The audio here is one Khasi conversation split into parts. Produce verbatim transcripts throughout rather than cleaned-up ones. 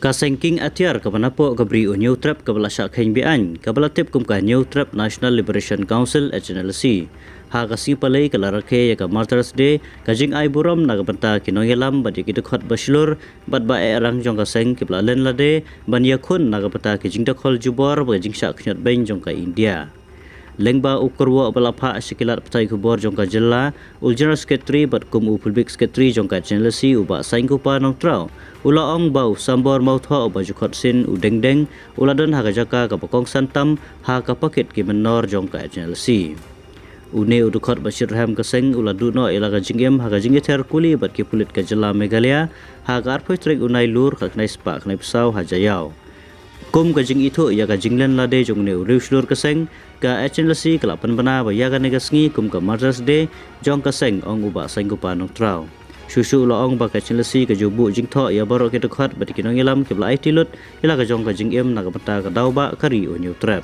Ka seng kieng atiar kaba napoh ka Bri u Hynñiewtrep kaba la shah kheiñ be-aiñ, kaba la tip kum ka Hynñiewtrep National Liberation Council, H N L C, ha ka sngi Palei ka la rakhe ïa ka Martyrs' Day, ka jingai burom na ka bynta ki nongïalam bad ïa ki dkhot ba shlur bad ba ehrang jong ka seng kiba la len lade ban ïakhun na ka bynta ki jingdkhot jubor bad ka jingshah khñiot beiñ jong ka India. Lyngba u kyrwoh ba la phah sha ki lad pathai khubor jong ka jylla, u General Secretary bad kum u Public Secretary jong ka H N L C, u Bah Saiñkupa Nongtraw, u la ong ba u Sambor Mawthoh, uba ju khot sien u Dengdeng, u la don ha ka jaka kaba kongsan tam ha ka pakit ki mynnor jong ka H N L C. Une u dkhot ba shitrhem ka seng u la duh noh ïa la ka jingim ha ka jingïather kuli bad ki pulit ka jylla Meghalaya ha ka arphew tarik u Nailur, ka khyndai spah khyndai phew saw, ha Jaïaw. Kum ka jingithuh ïa ka jinglen lade jong une u riew shlur ka seng, ka H N L C ka la pynbna ba ïa kane ka sngi kum ka Martyrs' Day jong ka seng, ong u Bah Saiñkupa Nongtraw. Shuh shuh u la ong ba ka H N L C ka ju buh jingthoh ïa baroh ki dkhot bad ki nongïalam kiba la aiti lut ïa la ka jong ka jingim na ka bynta ka daw bah ka ri u Hynñiewtrep.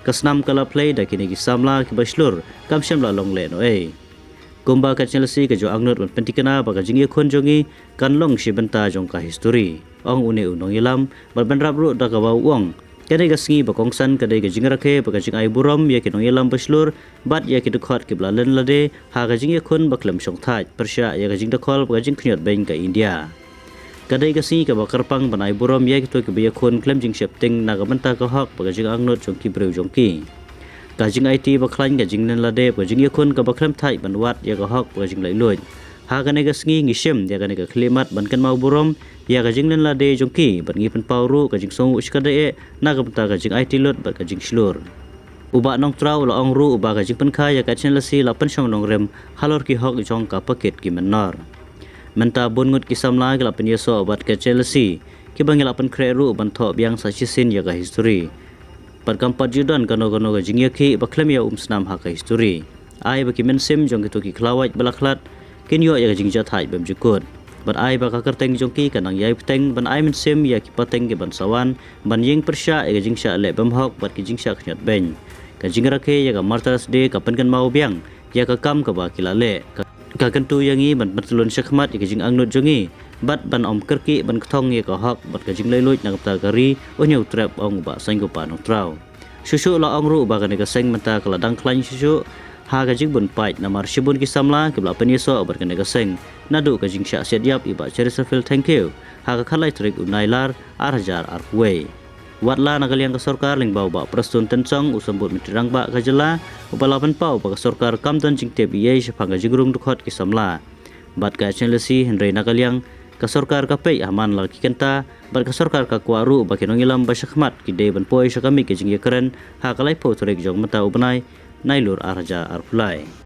Ka snam ka la plie da kine ki samla kiba shlur, kam shym la long lehnohei. Kumba ka H N L C ka ju angnud ban pyntikna ba ka jingïakhun jong ngi kan long shi bynta jong ka histori, ong une u nongïalam, bad bynrap ruh da kaba u ong, kane ka sngi ba kongsan ka dei ka jingrakhe bad ka jingai burom ïa ki nongïalam ba shlur bad ïa ki dkhot kiba la len lade ha ka jingïakhun ba khlem shongthait, pyrshah ïa ka jingdkhot bad ka jingkhñiot beiñ ka India. Ka dei ka sngi kaba kyrpang ban ai burom ïa kito kiba ïakhun khlem jingsheptieng na ka bynta ka hok bad ka jingangnud jong ki briew jong ki. Ka jingaiti bakhlaiñ, ka jinglen lade bad ka jingïakhun kaba khlem thait ban wad ïa ka hok bad ka jinglaitluid. Ha kane ka sngi ngi shim ïa kane ka khyllipmat ban kynmaw burom ïa ka jinglen lade jong ki bad ngi pynpaw ruh ka jingsngew shkatdei na ka bynta ka jingaiti lut bad ka jingshlur. U Bah Nongtraw u la ong ruh ba ka jingpynkha ïa ka H N L C la pynshong nongrim halor ki hok jong ka pakit ki mynnor. Mynta bun ngut ki samla ki la pynïasoh bad ka H N L C, kiba ngi la pynkhreh ruh ban thoh biang sa shisien ïa ka histori. Bad kam pat ju don kano kano ka jingïakhih ba khlem ïa umsnam ha ka histori. Ai ba ki mynsiem jong kito ki khlawait ba la khlad kin ïoh ïa ka jingjahthait bymjukut. Bad ai ba ka kyrteng jong ki kan nang ïai bteng ban ai mynsiem ïa ki pateng ki ban sa wan ban ïeng pyrshah ïa ka jingshah leh bymhok bad ki jingshah khñiot beiñ. Ka jingrakhe ïa ka Martyrs' Day ka pynkynmaw biang ïa ka kam kaba ki la leh. Ka, ka kyntu ïa ngi ban pyntyllun shakhmat ïa ka jingangnud jong ngi bad ban ym kyrkieh ban kthong ïa ka hok bad ka jinglaitluid na ka bynta ka ri u Hynñiewtrep, ong u Bah Saiñkupa Nongtraw. Shuh shuh u la ong ruh ba kane ka seng mynta ka la dang khlaiñ shuh shuh ha ka jingbun paid namar shibun ki samla kiba la pynïasoh bad kane ka seng naduh ka jingshah siat ïap i Bah Cherisafil Thangkhiew ha ka khatlai tarik u Nailar ar hajar arphew wei. Watla na ka liang ka sorkar lyngba u Bah Prestone Tynsong, u Symbud Myntri Rangbah ka jylla, uba la pynpaw ba ka sorkar kam don jingtip eiei shaphang ka jingrung dkhot ki samla bad ka H N L C, hynrei na ka liang ka sorkar ka peit ha man la ki kynta bad ka sorkar ka kwah ruh ba ki nongïalam ba shakhmat ki dei ban poi sha ka miej ka jingïakren ha ka laiphew tarik jong mynta u bnai Nailur ar hajar arphew lai.